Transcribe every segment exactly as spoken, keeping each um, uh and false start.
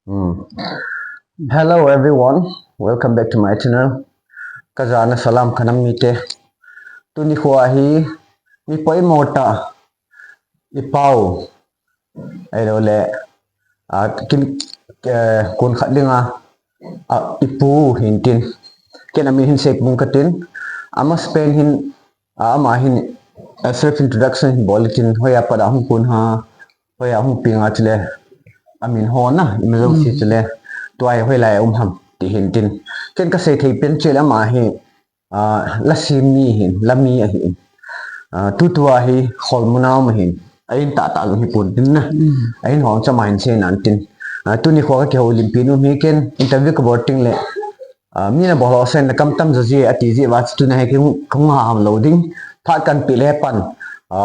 Hmm. Hello everyone, welcome back to my channel. Ka jana salam ka nam mite. Tuni kho hi mi poimo tah i pau, ahilou le, a, kin, eh, kun khat dinga, a, i pu hintin. Ken amin hin sei pung katin. Ama pen hin, a, ama hin, a, self introduction hin bol tin, hoiya pat a hung kun ham, hoiya hung peng a chule, amin ho na, ima jouse chule, tua hi hoilai a um ham, ti hintin. Ken ka sei thei pen chule ama hi, a, la sem mi hin, la mi ahin. A, tutua hi Kholmun a um ahin. A in tahtah jong hi pon tin na. A in ho chama hin sei nan tin. A, tuni kho ka kihoulimpi nom hi ken interview ka bol teng le, a, mi na bol ho sen na kam tam jo ji ati ji va chu tuna hi kihung, kihung ha ham lou ding. Phat kan pe le pan. A,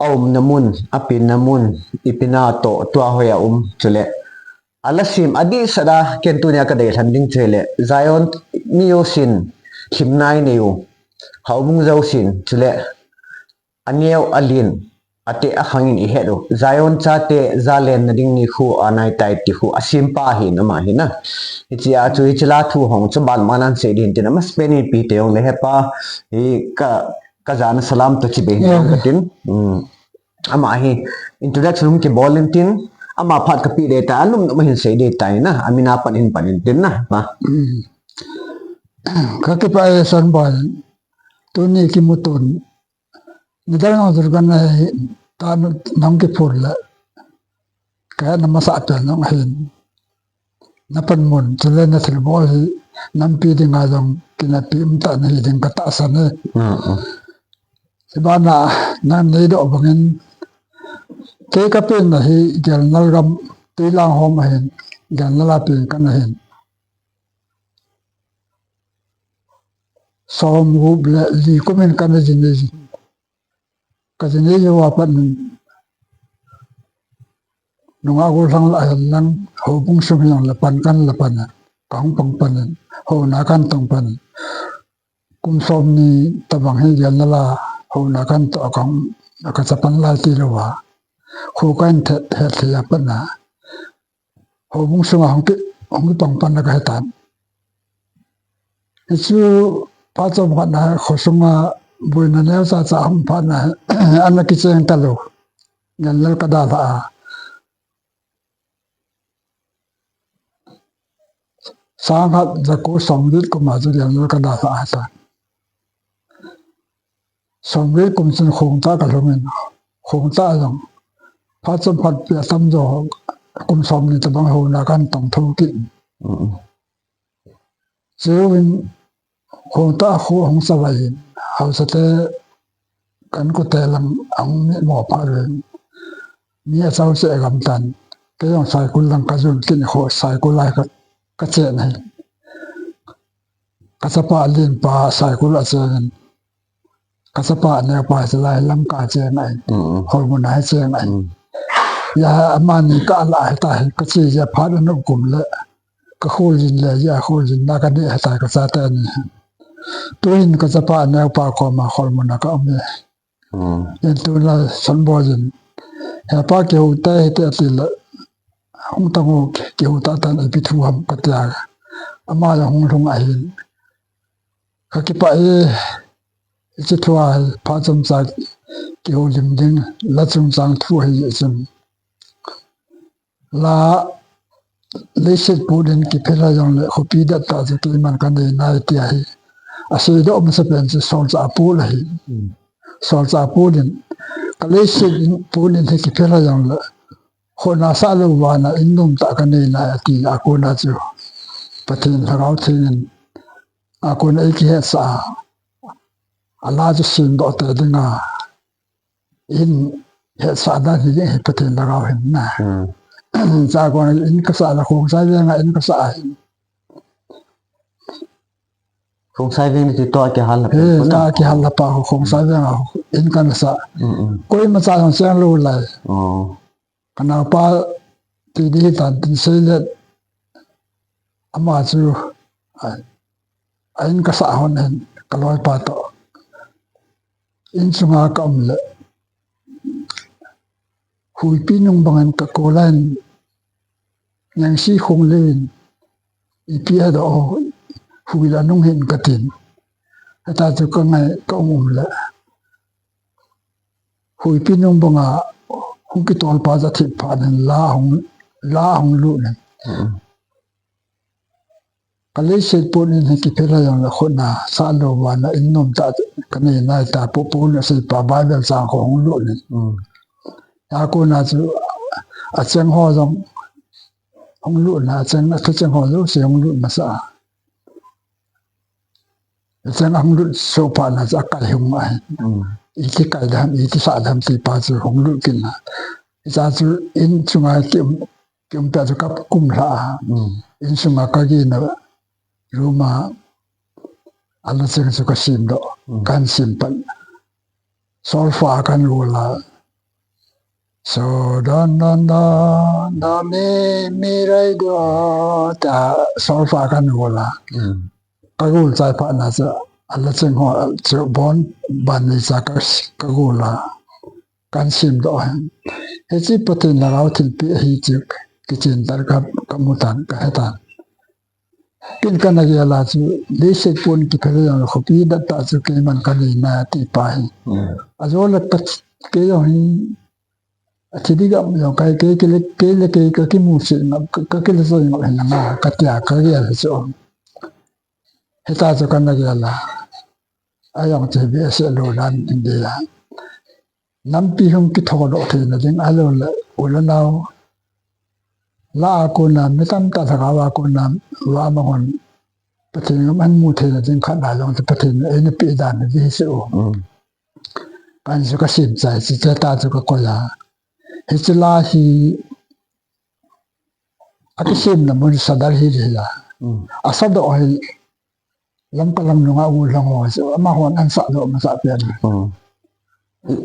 a umna mun, a penna mun, ipi na toh, tua hoiya um, chule. A la sem, adih sah a, ken tunia ka deilhen ding chule. Zion mi jousen, lhimna inei u. Houbung jousen, chule. Aneo, alen, ateh, akhang in i het u. Zion chate, jalenna ding nikho, anai tai ti kho, a sempa hin, ama hin a. Hichea chu, hiche la thu hung, chu ban manan sei din tin, ama speni pi te jong le hepa, hi ka, ka jana salam toh chibai hin katin. Hmm. Ama hi introduction hung kibol intin, ama phat ka pe ding ta, anum num hin sei ding ta na, amin a pan hin pan intin na, pa. Ka kipah e Sonboi, tuni kimu tun. Nidang nong tur kan na hi, ta nong kiphur le. Ka na masa pen nong hin. Na panmun, chule na thilbol hi, nampi dinga jong, kinapi um tah nahi ding ka tahsan e. Hibana, nang neidoh bangin, kei ka penna hi, Gelnal gam, Twilang hom ahin, Gelnal a pen kana hin. Som gup le li kum in kana jin e jin. Ka jin e jou a pat in, nungah gollhang lah a hin lang, houbung sung hin lang la pan kan la pan a, ka hung pang pan in, houna kan tong pan in. Kum somni tabang hi Gelnal a, houna kan toh a ka hung, ka chapan lai tilou a. Kho kan het, het thei a pat na. Houbung sunga hung ki, hung kipang pan na ka hetan. Hichu phat chomkhat na kho sunga boina neocha cha hung phat na, ana kicheng talou. Gelnal ka dalha a. Sangkhat jako somget kum a chu Gelnal ka dalha a ta. Somget kum chun Khongtah ka lhung in, Khongtah a jong. Phat chomkhat pia tam jo, kum somni tabang houna kan tong thou kit. Chuin Khongtah a kho hung savai in, haosa te kan kote lang ahung mi mo pha rin. Mi a chau che gam tan. Kei jong Saikul lang ka jun kit in kho Saikul lai ka, ka che na hi. Ka chapa lenpa Saikul a cheng in. Ka chapa neopa hi chulai Lamka a cheng ahi. Kholmun a hi cheng ahi. Ya amani ka la hi ta hi ka che ya phat na kum le. Ka kholjin le ya kholjin na ka ni hi ta ka chate ni. Tuin ka chapa neopa koma Kholmun a ka um e. Yen tuna Sonboi in. Hepa kihou te hite ati le. Hung tang o kihou ta tan ipi thu ham ka tia. Ama la hung lhung ahin. Ka kipah e, hiche thu a hi, phat chomcha kihoulim ding, la chungchang thu ahi jeh chun. La, leiset pol in kiphel a jongle, khopi det tah chu keiman ka nei nai ti ahi. Asei doh masapen chu solchah pol ahi. Solchah pol in, ka leiset pol in hi kiphel a jongle, Khona sah lou vana in nom tah ka nei nai ati a kona chu Pathen Lhagao Theng in a kona ei kihetsah a, a la chu semdoh te dinga in hetsah dan hi ding hi Pathen Lhagao hin na. Cha kona in ka sah la Khongsai Veng a in ka sah a hin. Khongsai Veng ni ti to a kihal la pen. Eh, ta kihal la pa Khongsai Veng a in kan sah. Koima cha jong cheng lou lai. Ka naopa ti di hitan tin sei le ama chu a, a in ka sah hon hin ka loipa toh. In chunga ka um le. Huipi nung bangin ka kolai in Nengsi khong levin, ipi a do, hui la nung hin katin. Heta chu ka ngai ka um um le. Huipi nung banga hung kitol pa ja thip pha nen la hung, la hung lu nen. Ka leiset pon in hi kiphel a jong le khut na sa lo va na in nom ta ka nei nai ta po po na sei pa Bible chang kho hung lut nin. A kona chu a cheng ho jong hung lut na a cheng a thu cheng ho jong sei hung lut masa. A cheng a hung lut so pa na cha kai hung ai. Iti kai dam, iti sa dam ti pa chu hung lut kin na. Cha chu in chunga ki Kium pia chu ka kum hla a. Insunga ka gina room a ala cheng chu ka sim doh. Kan sim pan. Solfa kan gol a. So dan dan dan da mi mi rai do ta solfa kan gol a. Ka gol chai pha na cha ala cheng ho chu bon ban ni cha ka ka gol a. Kan sim doh hen. Hiche Pathen lhagao thilpeh ahi chu kichen tan ka, ka mu tan, ka he tan. Kin kana gel a chu leiset pon kiphel jong le khopi dat ta chu keiman ka nei na ti pa hi. Ajo le ka kei jong hi athi di gam jong kai kei kei le kei le kei ka kimu se ngap ka, ka kile so ngap hen nga ka tia ka gel chu. Heta chu kana gel a. Ajong chu behseh lou dan in dei a. Nampi hung kithodoh theina ding ahilou le u le nao. La a kona mi tamtah lhagao a kona va mang hon Pathen gam an mu theina ding khat na jong chu Pathen in eina peh dan hi ding se u. Kan chu ka sim chai chu, chuta chu ka koi a. Hiche la hi akisemna mun Sadar Hill hi la. Asadoh hi Lamka lang nungah gollhang ho chu amahon ansah doh masa pen.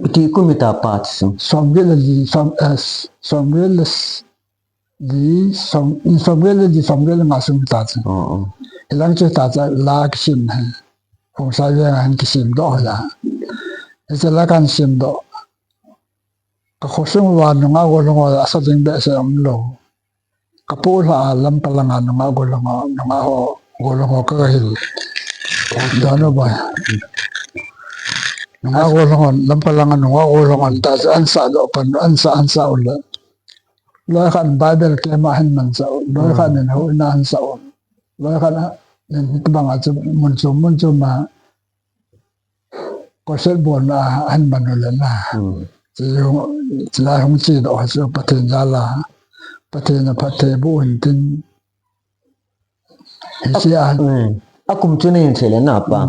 Iti kum ita pa chu. Somget le li, som, eh, somget le s-, li, som, somget le li, somget le nga sung ta chu. Hilang chu ta chu la kisem hai. Khongsai Veng a hin kisem doh la. Hiche la kan sem doh. Ka khosung uva nungah gollhang ho asa ding behseh umlou. Ka pu lha a Lamka langa nungah gollhang ho, nungah ho, gollhang ho ka hil. Dano bai. Nungah gollhang ho, Lamka langa nungah gollhang ho ta chu ansah doh pan, ansah, ansah u le. Loi khat in Bible kem a hin mansah u, loi khat in houin a ansah u. Loi khat in hitobang a chu mun chom, mun chom a Concert bolna a hin man u le na. Chulai hung chedoh a chu Pathen jal a. Pathen in phatthei boh in tin. Hiche a. Akum chu nei hin sei le na pa.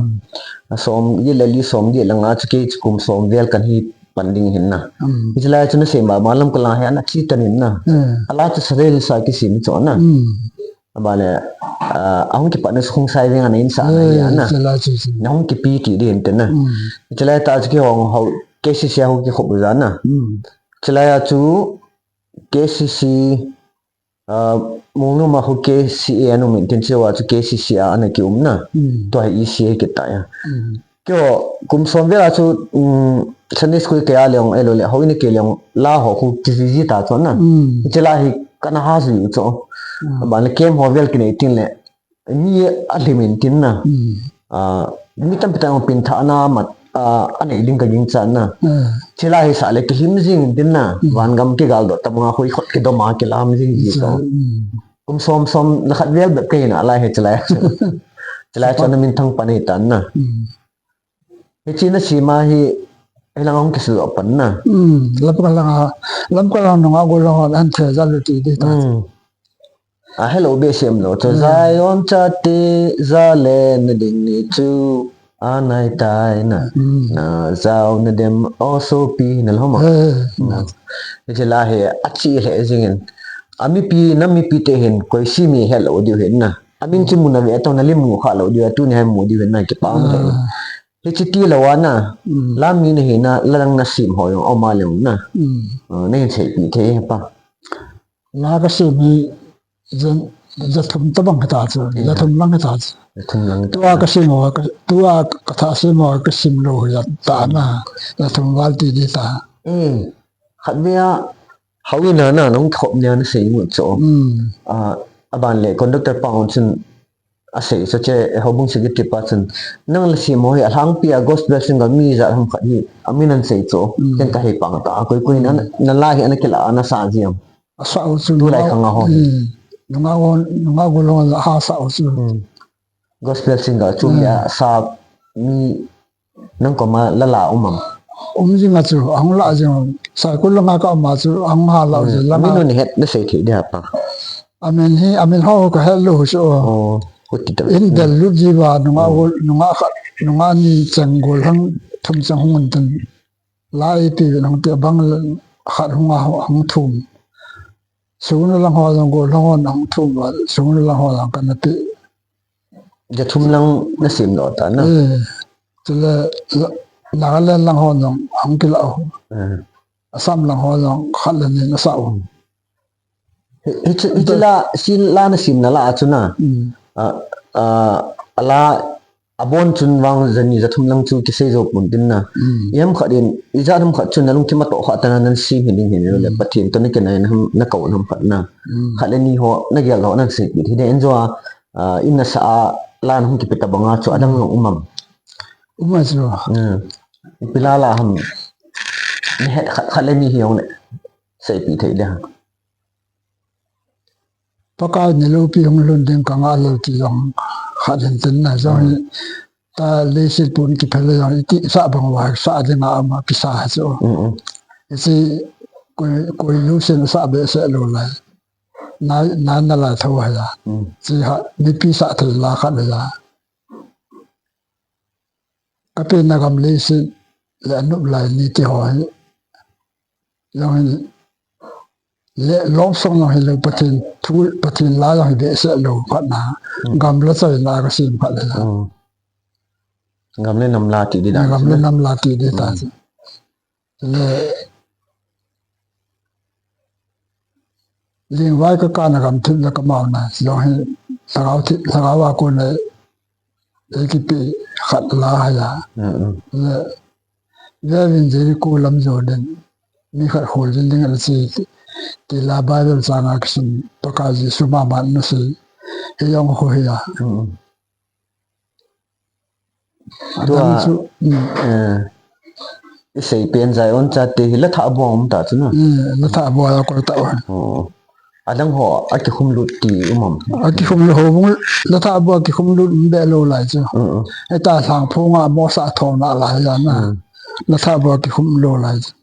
Somget le li, somget le nga chu kei chu kum som vel kahin pan ding hin na. Hiche lai chu na sei ma, ma Lamka lang hi ana chi tan in na. Ala chu Sadar Hill a kisem chu na. Abale, ah, ahung kipat na Khongsai Veng a na insah na hi a na. Na hung kipe ti ding te na. Chulai ta chu kihong ho, K C C a ho kikhop u ja na. Chulai a chu K C C, ah, Mungnuma ho K C A a um in tin chua chu K C C a ana kium na. Tua hi E C a kit ta ya. Keiho, kum som vel a chu, um, Sunday school kei a le ong, ahilou le, houin a kei le ong, la ho khu kijiji ta chu na. Hiche la hi kana ha ji u chu. Aban le camp ho vel kinei tin le, mi alhim in tin na. Ah, mi tampi tah in pengthahna mat, ah, anei ding ka gingchan na. Hiche la hi sah le kilhim jing in tin na. Van gam kigal doh tabang a khu ikhut kidom a kilam jing ji chu. Kum som som le khat vel bep kahi na lai hiche lai. Hiche lai chu ana minthang pan ahi tan na. Hiche na sema hi, hilang hung kisudoh pan na. Hmm, Lamka langa, Lamka langa nungah gollhang hon ahin thejal u ti ding ta. Hmm. Ahelou behseh lou chu. Hmm. Zion chate jalena ding ni chu anai tai na. Hmm. Na jaona dem o sopi na lou ma. Eh, na. Hmm. Hiche la hi achi lheh jing in. Amipi, nam mipi te hin koi semi helou diu hin na. Amin chu mu na ve to na lim mu kha lou diu, tuni hin mu diu hin na kipa um lheh. Ah. Hiche tilou a na, hmm, la mi na hina, la dang na sem ho jong, aum a leng na. Hmm. Ah, nei hin seipi thei pa. La ka sem hi, ja, ja thum tabang hita chu, hmm, ja thum lang hita chu. Ja thum lang hita. Tua ka sem ho, ka, tua ka thah sem ho, ka sem lou hi ja ta na, ja thum val ti di ta. Hmm. Khat ve a, Houin a na, nahung khop nia nasei ngut chu. Hmm. Ah, aban le conductor pa chun asei chu che, houbung secretary pa chun, nang la sem ho hi alhangpi a gospel singer mi ijat ham khat hi amin ahin sei chu. Hmm. Ken kahepang ta, koi koi na, hmm, na la hi ana kila, ana sa ji am. Asa u chu. Tulai nunga, khang a ho hi. Hmm. Nunga ho, nunga golhang la ha sa u chu. Hmm. Gospel singer chu, hmm, mi asa mi nang koma la la um am? Um jing a chu, ahung la jing. Saikul langa ka um a chu, ahung ha la u, hmm, jing langa. Amin u nahet nasei thei dia pa? Amin hi, amin ho kahet lou chu. Oh, huti ta. In del lut ji ba, nunga, hmm, gol, nunga khat, nunga ni cheng golhang thum cheng hung un tin. La ipi vin hung ti bang le khat hung a hung thum. Sugnu lang ho jong golhang hon hung thum ba, sugnu lang ho jong kana ti. Jathum lang nasem lou ta na? Eh, chule la, Nagaland lang ho jong hung kila u. Eh. Assam lang ho jong khat le ni nasa u. Hi, hiche, hiche la, hiche la nasem na la a chu na. Mm. Ah, ah, ala Abon chun vang jani jathum lang chu kisei jou pon tin na. Mm. Ijem khat in, ijat ham khat chun nalungthim a toh kha tana nan sem hi ding hi le, mm, Pathen toh nakinai na ham, nakou na ham khat na. Mm. Khat le ni ho, nagel ho, nasei kit hi de. Enjo a, ah, in nasa a, la nahung kipe ta banga chu adang, mm, jong um am? Um a chu. Mm. Ipi la la ham. Nahet khat, khat le ni hi jong le. Seipeh thei le ha. Pakai ni loupi hung lhun ding ka ngah lou ti jong khat hin tin na jong hi, mm, ta leiset pun kiphel le jong iti sa bang uva sa ding a ama kisa chu. Mm, mm. Hiche koi, koi lu sin sa behseh lou lai. Na, na, na la tho ha ya. Mm. Hiche ha, mipi sa thei la khat le ya. Ka penna gam leiset le anop lai ni ti ho hi. Jong hi le love song jong hi lou Pathen thu, Pathen la jong hi behseh lou khat na. Hmm. Gam la choi la ka sem khat le la. Hmm. Gam le nam la ti di da. Gam le nam la ti di ta. Hmm. Le Lingvai ka kana gam thip le ka mauna, jong hi, lhagao thip, lhagao a kona, eikipe khat la ha ya. Mm, mm. Le, vevin Jericho lam jon in, mi khat khol jin ding a la che, ti la Bible chang a kisun, Pakai Jesu mama na sei, hi jong khu hi ya. Mm, mm. Tua, adang chu, mm, eh, isei pen Zion chate hi la thah bua um ta chu na. Eh, la thah bua a koi ta u. Oh. Adang ho, akikhum lut ti um am? Akikhum lut houbung, la thah bua kikhum lut um be lou lai chu. Mm, mm. Heta lhang phung a mo sa thong na lai ya na. Mm. La thah bua kikhum lou lai chu.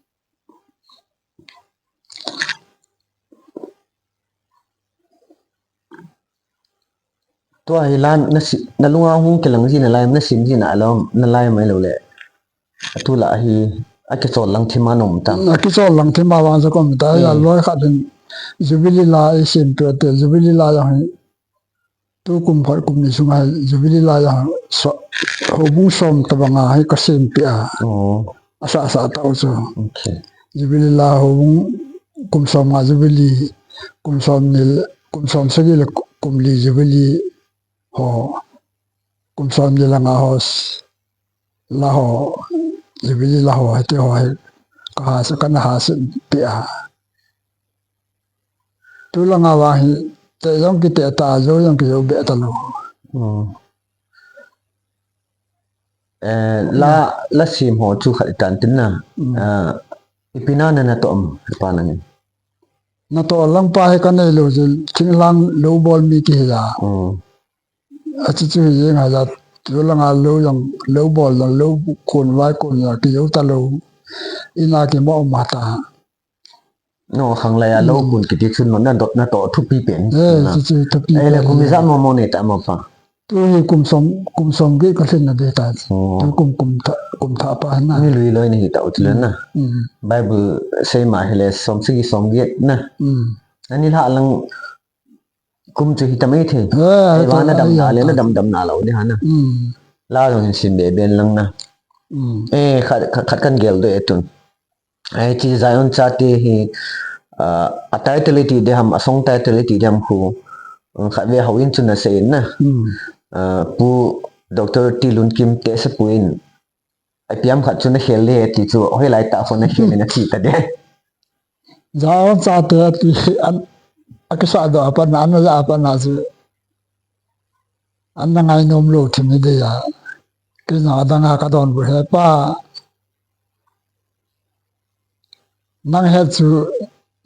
Tua hi la na si, na lunga hung kilang ji na lai, na sim ji na lom, na lai mai lou le. Atu la hi, akichol lang thim a nom ta. Akichol lang thim a vang sa kom ta, ya, hmm, loi khat in Jubilee la i sim pe te, Jubilee la jong hi. Tu kum khat kum ni sunga Jubilee la jong so, houbung som tabang a hi ka sim pe a. Oh. Asa sa ta u chu. Okay. Jubilee la houbung kum som nga Jubilee, kum som ni, kum som sagi le kum li Jubilee ho, kum som ni le nga ho, la ho, Jubilee la ho, hiti ho hi, ka ha sa, kana ha sa pe a. Tu langa vang hi, te jong kite ta, jou jong kijou be ta lou. Hmm. Eh, la, hmm, la sim ho chu khat i tan tin na. Hmm. Ah, ipi na na natoh am, pa nangin? Natoh lang pa hi ka nei lou chu, thinglhang lou bol mi kihi a. Hmm. Achu chu hi jeng a, tu langa lou jong, lou bol jong, lou kon vai kon jong, kijou ta lou. Ina kimo um ta. No, khanglai a lou, hmm, kon kiti chun no, na dot, natoh thupi pen. Eh, na. Chu chu thupi pen. Eh, le kum ijat mo mo nei ta mo pa? Tu hi kum som, kum som get ka lhin na be ta. Oh. Tu kum, kum thah, kum thah pa na. Mi lui loi na hi ta u chu le na. Hmm. Bible sei ma hile som sagi som get na. Hmm. Ani lha lang kum chu hi ta mai thei. Eh, ei, va na dam na le, na dam dam na lou di ha na. Hmm. La jong hin sim be ben lang na. Hmm. Eh, khat, khat, khat kan gel doh e tun. Ai, hiche Zion chate hi, ah, a title iti di ham, a song title iti di ham khu, um, khat ve houin chun asei in na. Hmm. Ah, Pu Doctor T. Lunkim Tehsepu in, ipi ham khat chu na khel le ti chu, hoilai tah khun na khel in ati ta de. Zion chate ti an, akisah doh a pat na, an ja a pat na chu, an na ngai nom lou thim hi dei a. Kei jong adang a ka donbut he pa. Nang het chu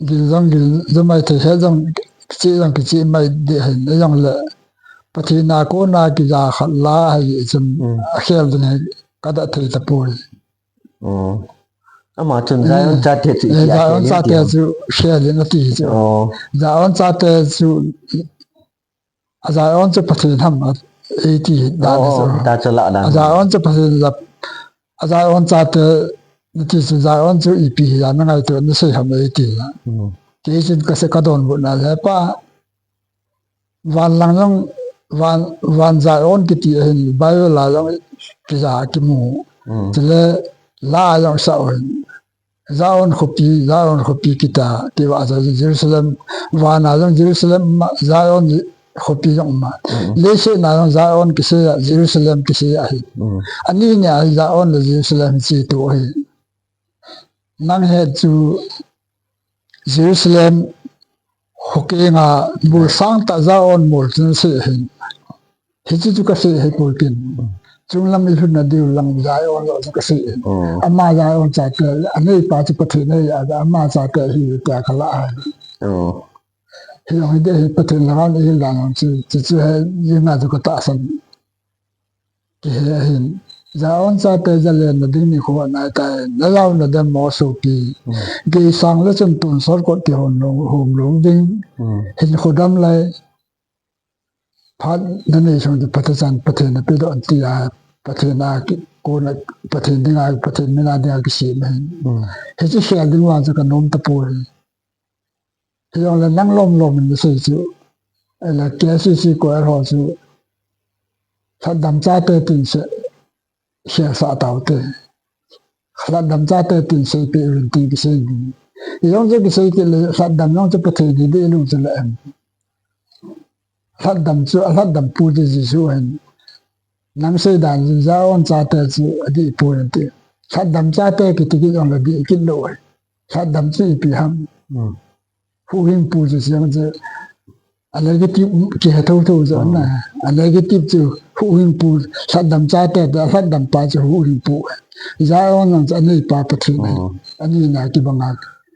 gil jong gil jomai thei, het jong kichih jong kichih mai ding ahin, ahijongle Pathen a kona kija khat la ahi chun, hmm, akhel ding hi ka da thei tapoi. Oh. Ama chun Zion chate chu, eh, iti a Zion khel in chate ti chu khel in ati chu. Oh. Zion chate chu, a Zion chu Pathen ham a, iti dan chu. Oh, ta chu la dan. A Zion chu Pathen la, a Zion chate nati chu Zion chu ipi hi a na ngaito na sei ham iti la. Hmm. Kei chun ka sei ka donbut na le pa. Van lang jong, van, van Zion kiti ahin, Bible a jong kija kimu. Mm. Chule la a jong sa ahin. Zion khopi, Zion khopi kita, tiva a jong Jerusalem, van a jong Jerusalem ma, Zion khopi jong ma. Mm. Leiset a jong Zion kisei a, Jerusalem kisei ahi. Mm. Ani ni a Zion le Jerusalem chi tu ahi. Nang het chu Jerusalem khopi nga mol sang ta Zion mol chun sei ahin. Hichu chu ka sei ahi poi kin. Chunglam i lhun na diu lang Zion lo chu ka sei ahin. Oh. Ama Zion chate, aneipa chu Pathen ahi a, ama chate ahi tia ka la ahi. Oh. Hijong hi dei hi Pathen langa i hil dan chu, chu, chu hi, hi nga chu ka tahsan. Kihe ahin. Zion chate jalen na ding nikho anai tai. Na jaona dem mo sopi. Mm. Gei sang le chun tonsot kot kihom lou, hom lou ding. Mm. Hinkho dam lai. Phat na nei sung chu Pathen chan, Pathen na pe doh tia, Pathen a ki, kona, Pathen dinga, Pathen mina dinga kisem ahin. Mm. Hichu khel ding vang chu ka nom tapoi. Hijongle nang lom lom in na sei chu. Ahile K C C choir ho chu, lhatdam chate tin sei, seisah taute. Lhatdam chate tin seipeh uvin tin kisei ding. Hijong chu kisei kit le, lhatdam jong chu Pathen hi dei lou chu le em. Lhatdam chu, a lhatdam pu chu Jesu ahin. Nang sei dan chu Zion chate chu adih poi anti. Lhatdam chate kiti kit jongle dih kit lou ahi. Lhatdam chu ipi ham. Hmm. Huhhingpu chu siang chu, a negative kihe thotho chu ana. Hmm. A negative chu huhhingpu, lhatdam chate, a lhatdam pa chu huhhingpu. Zion jong chu aneipa Pathen ahi. Hmm. Ani na kibang a.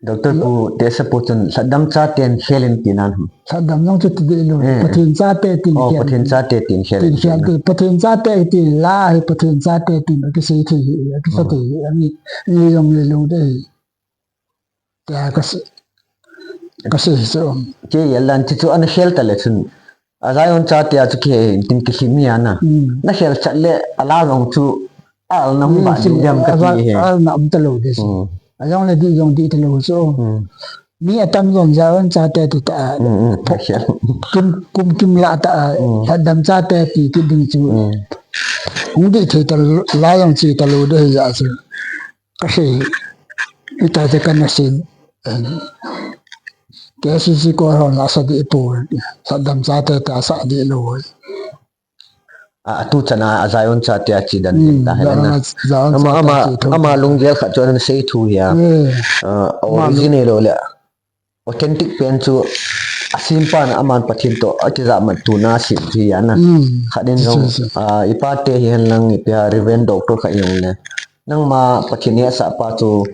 Doctor pu, Tesapu chun lhatdam chaten khel in ti nan. Lhatdam jong chu ti deh lou. Eh. Pathen chate tin khel. Oh, Pathen chate tin khel in. Tin khel in. Pathen chate tin la hi, Pathen chate tin kisei thei hi, kisei thei hi. Ani, ani jong le lou deh. Tia ka sei, ka sei chu. Kei a lan ti chu ana khel ta le chun. A Zion chate a chu kihe in tin kilhim hi ana. Hmm. Na khel chat le a la jong chu a alna um ba ding diam ka ti hi. A alna um ta lou ding. Hmm. A jong le dih jong dih ta lou chu. Hmm. Mi atam jong Zion chate ti ta. Hmm, hmm. Kum, kum kim la ta. Hmm. Lhatdam chate ti kit ding chu. Hmm. Hung dih thei ta la jong chi ta lou ding hi ja chu. Ka sei, ita te ka na sei, em, K C C choir hon la sa dih poi, lhatdam chate ta sa dih lou. A, atu chan a, a Zion chate a chi dan ding ta hi na. Ama, ama, ama lunggel khat chu ana sei thu hi a. Eh. Ah, original lou le. Authentic pen chu a simpan aman Pathen toh akijah mat tuna sim hi ana. Mm. Khat in jong, ah, i pate hi hen lang ipi a Reverend Doctor khat in jong le. Nangma Pathen hetsah pa chu,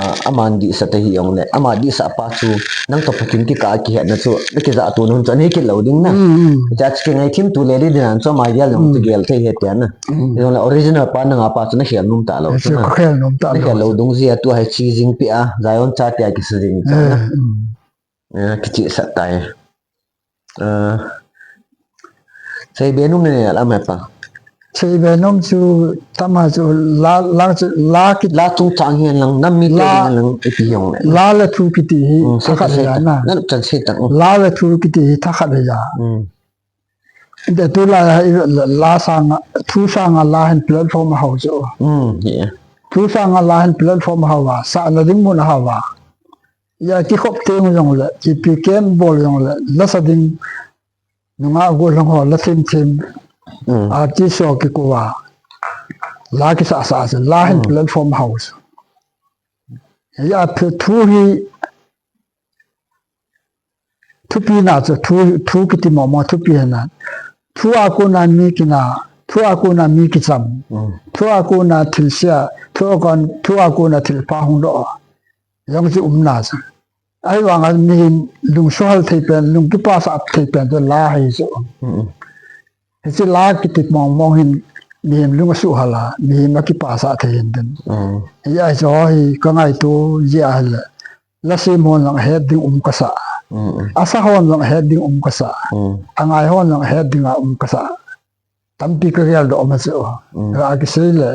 ah, aman dihsa te hi jong le. Ama dihsa pa chu nang toh Pathen kikah a kihetna chu na kijah tuna hun chu ana hi kit lou ding na. Mm, mm. Cha chu kingaithim tu le ding nan chu ama gel jong chu gel thei hi ti ana. Mm. Jong le original pa nanga pa chu na khel nom ta lou. Chu na khel nom ta lou. Na khel lou dung jeh a tu hi chi jing pi a, Zion chate a kisa jing ta na. Eh, mm. Eh, kichi sa tai. Eh, sei be nom ne la me pa. Sei be nom chu tama chu la, la chu, la ki la chung chang hian lang, nam mi te la, hian lang, ipi hian lang. La le thu kiti hi, mm, thakhat sei ta, na. Na chan sei ta, mm. La le thu kiti hi thakhat ya. Mm. Tua tulai a hi la, la sanga, thu sanga la hin platform a hau chu. Mm, yeah. Thu sanga la hin platform a hau a, sahna ding mun a hau a. Ya kikhop teng jong le, ipi kem bol jong le, la sa ding nungah gollhang ho la thim thim. Mm. Artist ho kiko a. La kisah sah chu, la hin platform a hau chu. Ya thu, thu hi Thupi na chu thu, thu kiti mong mong thupi hina. Thu a kona mi kina, thu a kona mi kicham. Mm. Thu a kona thil sia, thu a kon, thu a kona thil pha hung doh. Jong chu umna chu. Ahivanga mihem lung suhal thei pen, lung kipasah thei pen chu la hi chu. Mm. Hiche la kiti mong mong hin mihem lung asuhal a, mihem akipasah thei hin tin. Mm. Hijeh a chu hi ka ngaito jeh a hile. Lasem hon jong ahet ding um kasa. Mm, mm. Asa hon jong ahet ding um kasa. Mm. Angai hon jong ahet ding a um kasa. Tampi ka geldoh ma chu. Mm. Akisei le.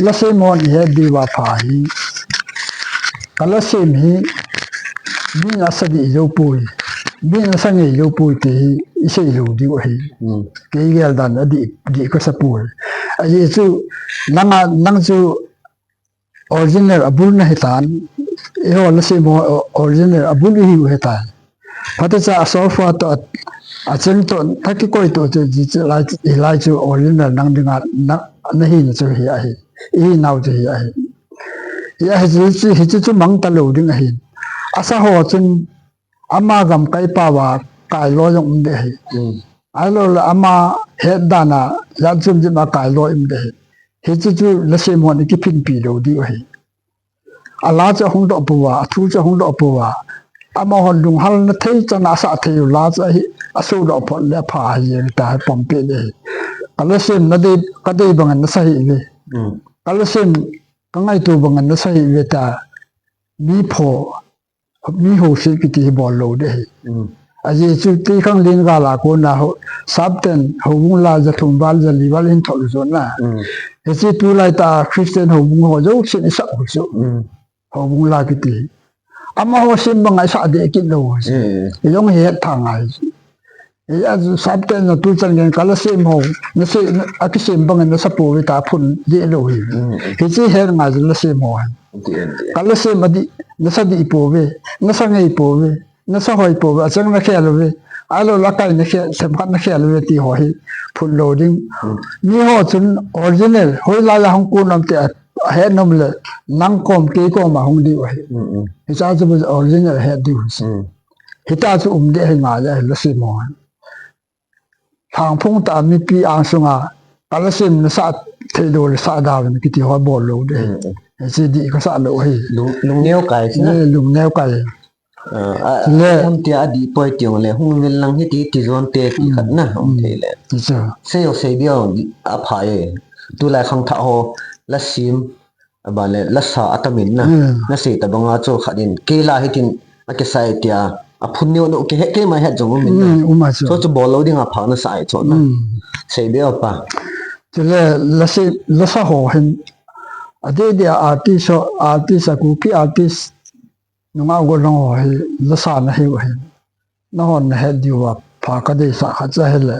Lasem hon ihet diu va pha hi. Ka lasem hi. Min asa dih jou poi. Min asa ngei jou poi ti hi. Isei lou diu ahi. Mm. Kei gel dan a dih, dih kasa poi. Ajeh chu, nang a, nang chu original abul nahi tan. Eiho lasem ho original abul ihiu ahi tan. Phatecha a sofa toh a, acheng toh, thakikoi toh chu, chu, chu, lai, hilai chu original nang dinga, na, nahina chu hi ahi. Ihinau chu hi ahi. Hi ahi chu, chu, hichu chu mang talou ding ahi. Asa ho chun ama gamkai pao a kailo jong um ding ahi. Mm. Ahilou le ama het dan a, jat chom chom a kailo um ding ahi. Hichu chu lasem hon ikiphinpi lou diu ahi. Ala chu ahung doh pouva, athu chu ahung doh pouva. Amahon lunghal na thei chan a asah thei u la chu ahi, asodoh phot le apha ahi jeng ta hi pompi le. Ka lasem nadei, kadei bangin nasa hih uve. Mm. Ka lasem, ka ngaito bangin nasa hih uve ta. Mi pho, mi houset kiti hi bol lou ding ahi. Mm. Ajeh chu Twikhanglen gal a kona ho, sapten houbung la ja thum val ja li val hin thol u chu na. Mm. Hiche tulai tah a Christian houbung ho jousen isah u chu. Mm. Houbung la kiti. Amaho sem banga isah deh kit lou. Mm. Ijong hi het tha ngai. Hijeh a chu sapten na tuchan gei ka lasem ho. Nasei, na, akisem bangin nasa pouve ta phun deh lou hi. Mm. Hiche het ngai chu lasem ho. Ti en, ti en. Ka lasem adih, nasa dih pouve, nasa ngei pouve, nasa hoi pouve, acheng nakhel uve, ahilou le akai nakhel, themkhat nakhel uve ti ho hi phun lou ding. Mm. Mi ho chun original, hoilai a hung kon am ti a, ahet nom le, nang kom, kei kom a hung diu ahi. Mm, mm. Hiche chu original ahet diu ahi. Mm. Hita chu um deh ahi ngai le, lasem ho. Lhangphong tah a mipi angsunga, ka lasem nasah thei lou le sah da uvin kiti ho bol lou ding. Mm, mm. Hiche dih kasah lou ahi. Lung, lungneo kai chu na. Eh, lungneo kai. Ah, a, chule, hung tia adih poi ti jong le, hung vel lang hiti, hiti jon te ti, mm, khat na, um, mm, thei le. Ti chu. Sei jo sei diu apha e. Tulai khangthah ho, lasem, Aban le, lasa atamin na. Hmm. Nasei tabanga chu khat in, kei la hitin akisai tia, aphun neo neo kihe, keima het jong umin na. Hmm, um a chu. Chu chu bol lou dinga pha nasah ahi chu na. Hmm. Sei be o pa. Chule, lasa, lasa ho hin, adeh deh a artist ho, artist a Kuki artist, nungah gollhang ho hi, lasa nahiu hin. Nahon nahet diuva, pha kadeisah khat chu ahile.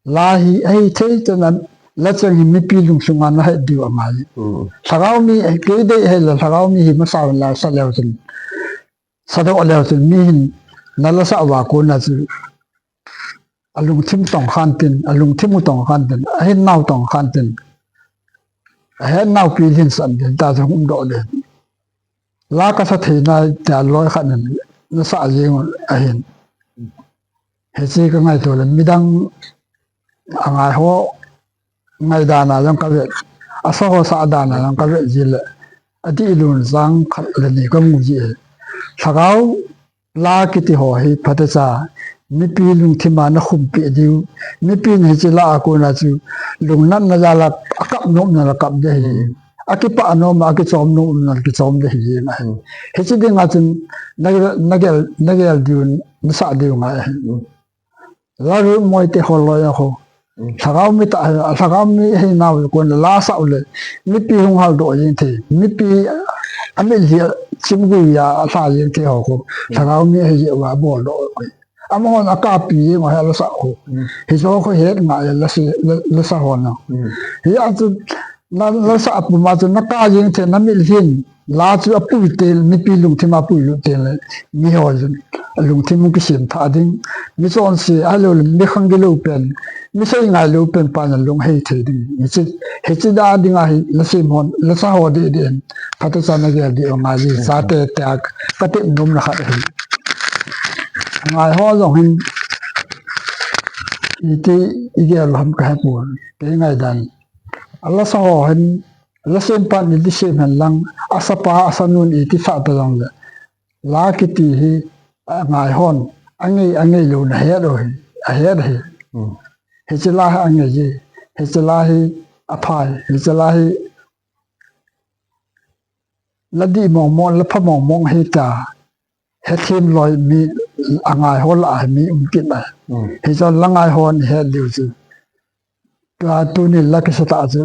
La hi, ahithei chan a, la cheng hi mipi lungsunga nahet diu angai. Mm. Lhagao mi, kei dei ahile, lhagao mi hi masa uvin la sa leu chun. Sadoh leu chun, mi hin, nala sah uva kona chu. Alungthim tong khan tin, alungthim u tong khan tin, ahinnau tong khan tin. Ahetnau pi lhin san tin, ta chu hung doh le. La kasa thei nai tia loi khat in nasah jeng u ahin. Hiche ka ngaito le midang angai ho ngai dan a jong kavet. Asa ho sah dan a jong kavet ji le. Adih lun jang khat le ni kamu ji e. Lhagao La kiti ho hi phatecha, mipi lungthim a nakhumpi diu, mipi in hiche la a kona chu, lungnatna jal a akap nom na la kap ding ahi. Akipah nom a, akichom nom na la kichom ding ahi. Hiche dinga chun, na, nagel, nagel diu, nasah diu ngai ahi. La ru moi te ho loi a ho. Mm. Lhagao mi tah, lhagao mi hinau kon la sah u le. Mipi hung haldoh jeng thei. Mipi, a, amitlhi a chimgui a, alha jeng thei ho khu. Mm. Lhagao mi ahi jeh uva boldoh. Amahon akap pi jeng u ahi la sah khu. Mm. Hiche ho khu het ngai la si, la, la sa ho na. Mm. Hia chu na, la sah puma chu na kap jeng thei na mitlhi in. La chu apui teng, mipi lungthim a apui lut teng le, miho jong, lungthim hung kisem thah ding, mi chonse, ahilou le, mi khang gilou pen, mi sei ngailou pen pa na lung hei thei ding, hiche, hiche da dinga hi, la sem hon, la sa ho deh deh in, phatecha nagel diu angai ji, chate tia, ka tep nom na khat ahi. Ngai ho jong hin iti igel ham kahepon. Kei ngaidan. Alasa ho hin, lasa sempan iti sem hen lang, asapa, asanun iti sa ta jongle. La kiti hi, angai hon, angei, angei lou na het u hi, ahet hi. Hmm. Hiche la hi angei hi, hiche la hi aphai, hiche la hi la dih mong mong, la pha mong mong hita. Hethem loi mi angai ho la hi mi um kit na. Hmm. Hichun la ngai hon het diu chu. Tua tuni la kisa ta chu,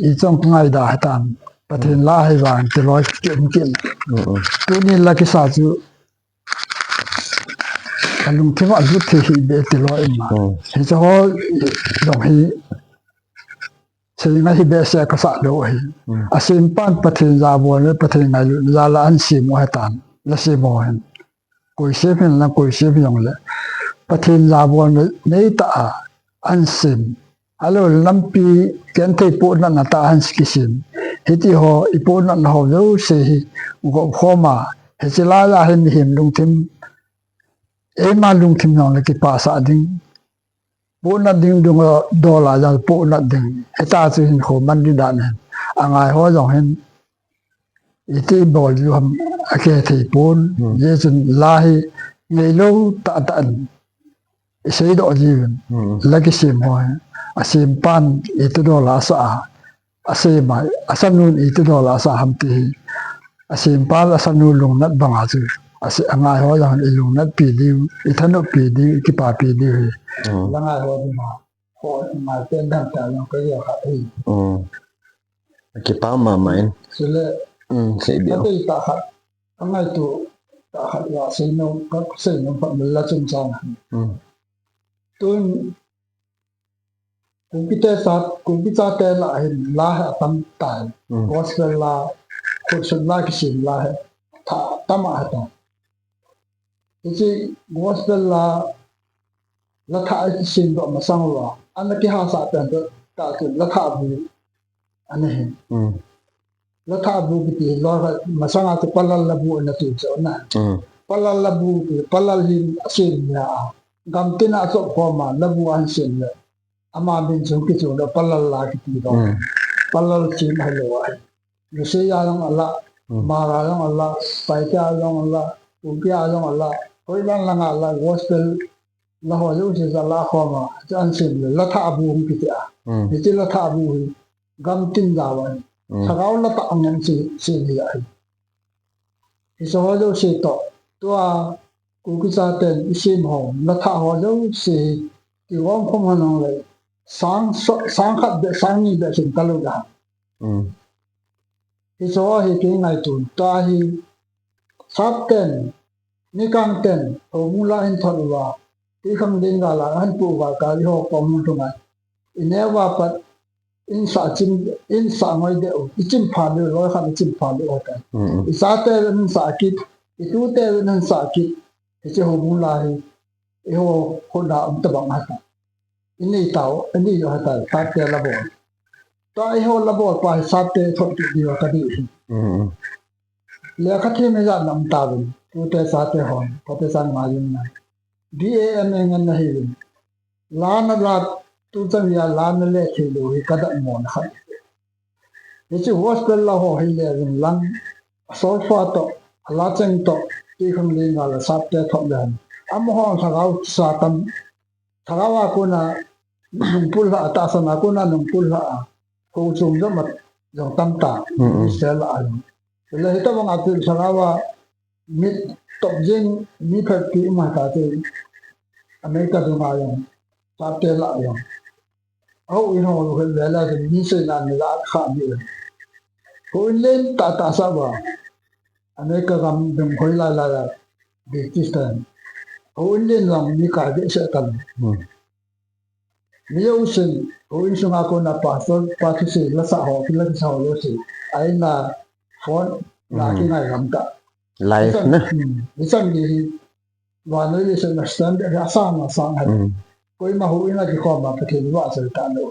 ichung ngaida hitan. Pathen la hi vang ti loi ki um kit na. Hmm, hmm. Tuni la kisa chu, kalungthim a lut thei hi be ti loi ma. Hmm. Hiche ho jong hi, Seingai hi behseh kasa lou ahi. Hmm. Asempan Pathen jabol le Pathen ngailut jal a ahin sem u ahitan. La sem u ahin. Koi sem hin lang koi sem jongle. Pathen jabol le neitah a ahin sem. Ahilou le lampi genthei pohnatna tah a ahin kisem. Hiti ho i pohnatna ho jouse hi. Gop khom a. Hiche lai a hin mihem lungthim. Eima lungthim jongle kipah sah ding. Pohnat ding dung a dol a jong pohnat ding. Hita chu hinkho man ding dan ahin. Angai ho jong hin iti bol diu ham akihethei pon. Hmm. Hijeh chun la hi ngeilou tah tah in isei doh jiuvin. Hmm. La kisem ho hi. Asempan iti dol a asa a. Asem a, asanun iti dol a asa ham ti hi. Asempa le asanu lungnat banga chu. Ase, angai ho jong i lungnat pi diu, i thanop pi diu, i kipa pi diu hi. Mm. La ngai ho ding ma. Ho ngai pen dang ta jong ka ya kha hi. Mm. Kipa mama in. Chule. Mm, sei diu. Ka dei ta kha. Ka ngaitu ta kha la sei nom, ka sei nom phat la chun chang. Mm. Tun Kuki te sa, Kuki chate lah a hin la hi atam tai. Mm. Gospel la, khutsun la kisem la hi, tha, tam ahitai. Hiche gospel la, la tha kisem doh masang uva. Ana kihasah pen doh, ta chu la tha bu. Ana hin. Mm. La tha bu kiti loi khat masanga chu palal la bu ana ti chu na. Mm. Palal la bu kiti, palal hin asem nia. Gam tina achop khom a, la bu ahin sem le. Ama min chu kichu le palal la kiti loi. Mm. Palal chin ahilou ahi. Lucia jong alah, mm. Mara jong alah, Paite jong alah, Kuki jong alah. Hoilang lang alah, gospel la ho jouse chu alah khom a, chu ahin sem le, la tha bu kiti a. Mm. Hiche la tha bu hi, Gam tin jao ahi. Mm. Lhagao la tah ngen si, si ni ahi. Hiche ho jouse toh. Tua Kuki chaten i sem ho, la tha ho jouse hi. Kigom khom hon hong le. Sang so, sang khat beh, sang ni beh sin ka lut a. Mm. Hiche ho hi kei ngaitun. Tua hi Sapten, Nikangten, houbung la ahin thot uva. Twikhanglen gal a ahin pu uva, kali ho kom hung thunga. I neo uva pat, in sa chim, in sa ngoi deh u, i chim pha leu, loi khat i chim pha leu hotan. Mm, mm. I chate uvin in sa kit, i tute uvin in sa kit, hiche houbung la hi, eiho khut a um tabang ahitai. I nei tau, i nei u ahitai, Sapte la bol. Tua eiho la bol pa hi Sapte thot kit diu ka dei hi. Mm, mm. Lekha them ijat na um tauvin, tute chate hon, kote chan ngai un na. D A M A ngen na hiuvin. La na la, tu chan hia la na le thei lou hi ka dammo na khat. Hiche gospel la ho hi le vin lang, a solfa toh, a la cheng toh, Twikhanglen gal a Sapte thot le hen. Amaho lhagao sa tam, lhagao a kona nungpul lha, tahsan a kona nungpul lha a. Ko chung jom a, jong tam ta, mm, mm. Israel a jong. Le hitabang a tu lhagao a, mi top jing, mi phetpi um ahitai, America dunga jong, Sapte lah jong. Houin ho lukhen vela jong, mi seina ni la kha mi. Houin len tah tah sa uva. America gam dung hoi lai lai a, British ten. Houin len jong mi kai behseh tan. Hmm. Mi jousen, houin sunga kona pastor, pa thusei la sa ho, la kisa ho jouse. Aina phone, la, mm, kingai gam ta. Live na. Hmm. Ichan gei hi, vannoi leiset a standard hi asang asang ahi. Mm. Koima houin a kikhom a Pathen vahchoi talou.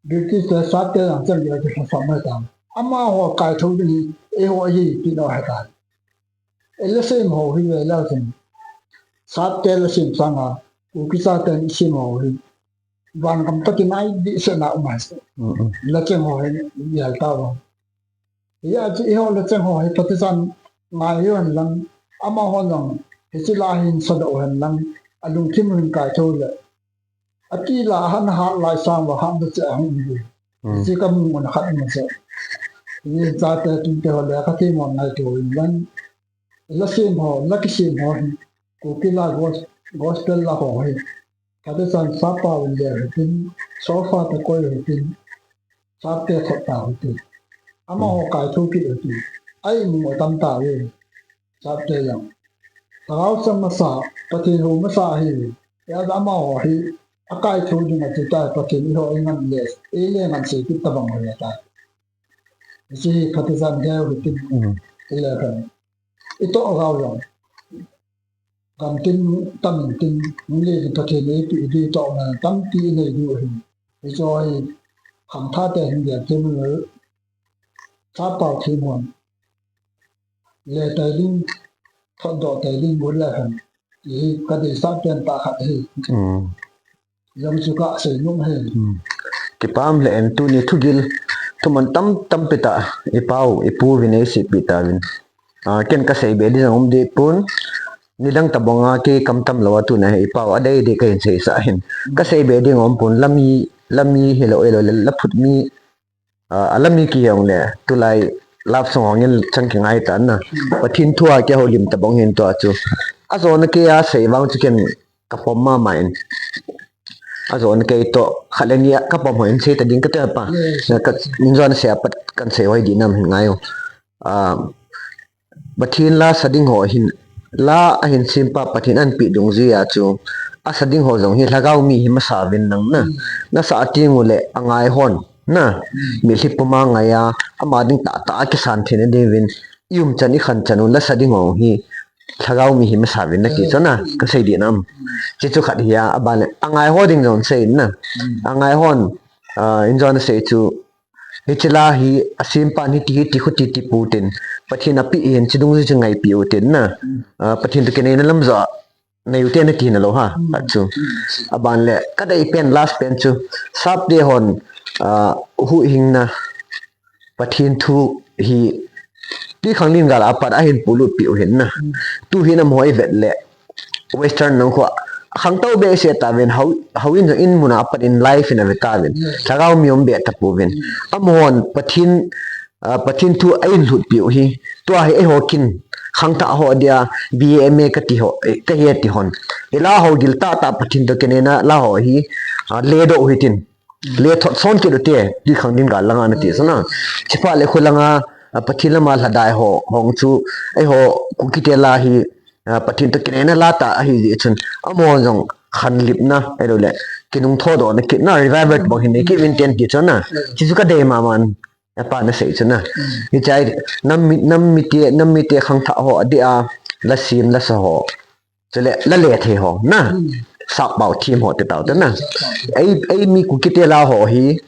British te Sapte jong chan gei a kikhom ahitai. Amaho kaithou ding hi, eiho hi, ti lou ahitai. Ei la sem ho hi ve leu chun. Sapte lasim sanga, Kuki chaten isim ho hi, vangam toh kinai dehsetna um ahi. Mm, mm. Lacheng ho hi, ial tauva. Hijeh chun eiho lacheng ho hi Pathen in ngai u hen lang, amaho jong hiche la hi hin sadoh u hen lang, alungthim u hin kaitho le, ati la ahin hat lai sang uva hatna cheh ahung um. Mm. Hiche kamu mun khat um ahi. Hiche chate tute ho le kathim u ngaito u hen lang, lasim ho, lakisim ho hi, Kuki la gos-, gospel la ho hi, Pathen in sappao in le u hitin, solfa toh koi u hitin, sapte thot tau hitin. Amaho kaitho kit u hitin. Aimung u atam tauve. Sapte jong. Lhagao chang masa, Pathen hou masa ahi. Hijeh a amaho hi, akaitho ding ati tai, Pathen in eiho eingan le, eile ngan sei kit tabang u ahitai. Hiche hi Pathen in dei u hitin. Mm. Ile kan. Itoh gao jong. Gam tin, tam in tin, nung le tin Pathen in eipeh ding toh ma tampi inei diu ahi. Hiche hi khangthah te hin dia tin le, sappao thim hon. Le tai ding, thot doh tai ding bol le hen. Hi kadeisah pen tah khat ahi. Mm. Jong chu kasei nom ahi. Hmm. Kipa um lheh in tuni thugil, thuman tam tampi tah, ipau, ipu uvin eiseipeh tauvin. Ah, ken kasei be ding jong um deh pon, nidang tabang a kei kam tam lou a tuna hi ipau, adei dei kahin seisah ahin. Hmm. Kasei be ding um pon, lami, lami hilou, hilou le, laphut mi, ah, alami kihong le, tulai love song hong in chang kingai tan na. Hmm. Pathen thu a kihoulim tabang hin tua chu. Ajona kei a sei vang chu ken kapom mama in. Ajona kei toh, khat le ni a kapom ho in sei ta ding kati pa. Yes. Na ka, nin jona sei a pat kan sei hoi ding nam hin ngai u. Ah, Pathen la sa ding ho hin, la ahin sem pa Pathen in ahin peh dungjuia chu, asa ding ho jong hi lhagao mi hi masa uvin lang na. Hmm. Nasah teng u le angai hon na. Hmm. Mitlhi puma ngai a, ama ding tahtah a kisan theina ding uvin, i umchan i khanchan u la sa ding ho hi, lhagao mi hi masa uvin nati chu na, hmm, kasei ding nam. Hmm. Hichu khat hi a, aban le, angai ho ding jong sei in na. Hmm. Angai hon, ah, nin jona sei chu, hiche la hi, asem pan hiti, hiti, khuti, ti pu tin. Pathen in apeh hin, hiche dungjuiya chu ngaipi u tin na. Hmm. Ah, Pathen toh kineina lam joh a, nei u te nati nalou ham, hmm, achu. Hmm. Aban le, kadei pen, last pen chu, sapte hon, ah, huhhingna, Pathen thu hi, Tuikhanglen gal a pat ahin polut peh u hin na. Hmm. Tu hin amaho ivet le, Western lang khu a, khangtou behseh tauvin, hou, houin jong in mun a pat in live in ave tauvin. Yes. Lhagao mi um be tapouvin. Mm. Amahon Pathen, ah, Pathen thu ahin lhut peh u hi. Tua hi eiho kin khangthah ho dia, B A M A kati ho, eh, kahi ati hon. I la ho gil tahtah Pathen toh kineina la ho hi, ah, ledoh u hitin. Mm. Le thot son kit u te, Tuikhanglen gal langa nati, mm, sana. Chipha le khu langa, ah, Pathen lama lhadai ho, hong chu, eiho Kuki te la hi, ah, Pathen toh kineina la tah ahi jeh chun, amaho jong khanlipna, ahilou le, kinung thodohna kitna, revival bang hin nei kit uvin ten ti chu na. Mm. Hichu kadei mama in, apa nasei chu na. Mm. Hiche a, nam mi, nam mite, nam mite khangthah ho adeh a, la sem, la sa ho. Chule, la le thei ho na. Mm. Sappao thim ho ti tau te na. Sappao thim. Ei, eimi Kuki te la ho hi,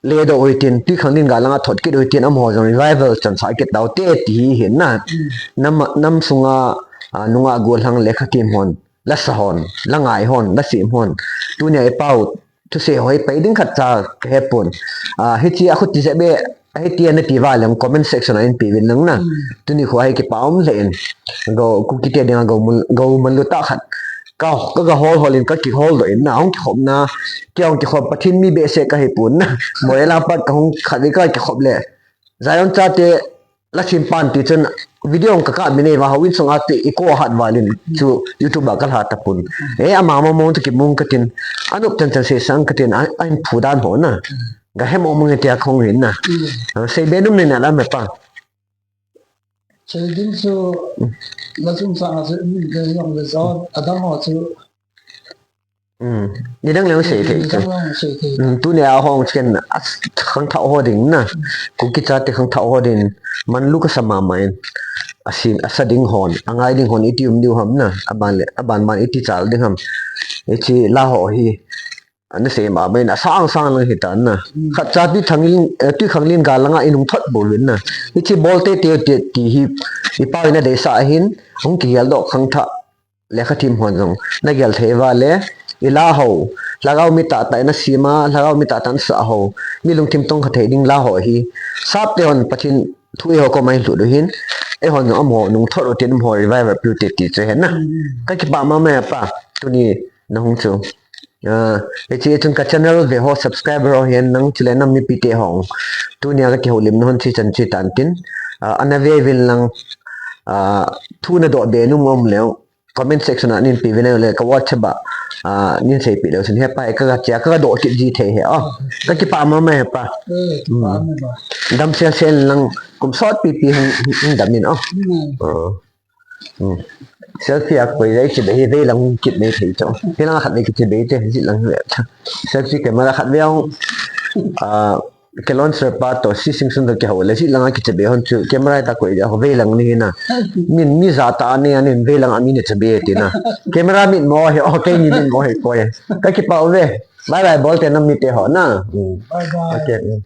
ledoh u hitin, Tuikhanglen gal langa thot kit u hitin, amaho jong revival chansah kit tau te ti hi hin na. Mm. Nam, nam sunga, ah, nungah gollhang lekha thim hon, la sa hon, la ngai hon, la sem hon. Tunia ipau, thusei ho hi pai ding khat cha kahe pon. Ah, hiche a khuti jep be, hitia nati uva leng comment section a in pe uvin lang na. Mm. Tuni khu hi kipa um lheh in. Go, Kuki te dinga go mun, go mun lu tah khat. Ka, ka, ka hol hol in ka kihol doh in na, hung kikhop na, kei hung kikhop Pathen mi behseh kahi pon na. Moirang a pat kahung khat vei kakikhop le. Zion chate, la sem pan ti chun video ka kap mi nei uva, houin sunga te i ko hat val in chu YouTube a ka lha tapon. Eh, ama mong mong chu kimung katin, anop chan chan sei sang katin, a, ahin phu dan ho na. Ka he mong mong tia khong hin na. Mm. Ah, sei be nom nei na la me pa. Sei ding chu, la chung sang a chu, mm, ke jong le jo, adang ho chu. Um, nidang le hung sei thei chu. Nidang le hung sei thei. Um, tunia hung chen, a, khangthah ho ding na. Kuki chate khangthah ho ding. Manlu kasa mama in. Asin, asa ding hon, angai ding hon, iti um diu ham na. Aban le, aban man iti chal ding ham. Hiche la ho hi. Ana sei mama in, asang sang lang hitan na. Mm. Khat cha Tuikhanglen, eh, Tuikhanglen gal langa inung thot bol uvin na. Hiche bol teitei u te ti hi, ipau in adeisah ahin, hung kihel doh khangthah. lekha thiem hon jong nagel thei uva le, i la ho, lhagao mi tahtah in asem a, lhagao mi tahtah in asah ho, mi lungthim tongkha thei ding la ho hi, sapte hon Pathen thu eiho koma ahin lhut u hin, eihon jong amaho nungthot u tin amaho revival pe u hite ti chu ahi na. Kakipah mama e Pa, tuni nahung chu. Ah, hiche chun ka channel ve ho, subscriber ho hihen lang, chule nam mipite ho. Tunia kakihoulimna hon chu hichan chu hitan tin. Ah, ana ve uvin lang, ah, thu nadoh be nom um leu comment section a neipe uvin ahilou le ka WhatsApp a, ah, neiseipeh leu chun, he Pa, kaga che a, kaga doh kit ji thei ahi. Oh, kakipah mama e Pa. Damsel sel in lang, kum sot pipi hung, hung dam in, oh. Selfie a koi le kiche be hi veilang kit nei thei chu. Hilang khat nei kiche be te, hilang hi. Selfie camera khat vei hung, ah, kilonser pa toh, C Singson toh kihou le, hilang a kiche be hon chu, camera tah koi le, veilang ni hi na. Min mi jat tah a nei ahin, veilang a mi nei che be ti na. Camera mitmo hi, oh, keini mitmo hi koi. Kakipah uve. Bye bye bol te nam mite ho na. Bye bye. Okay.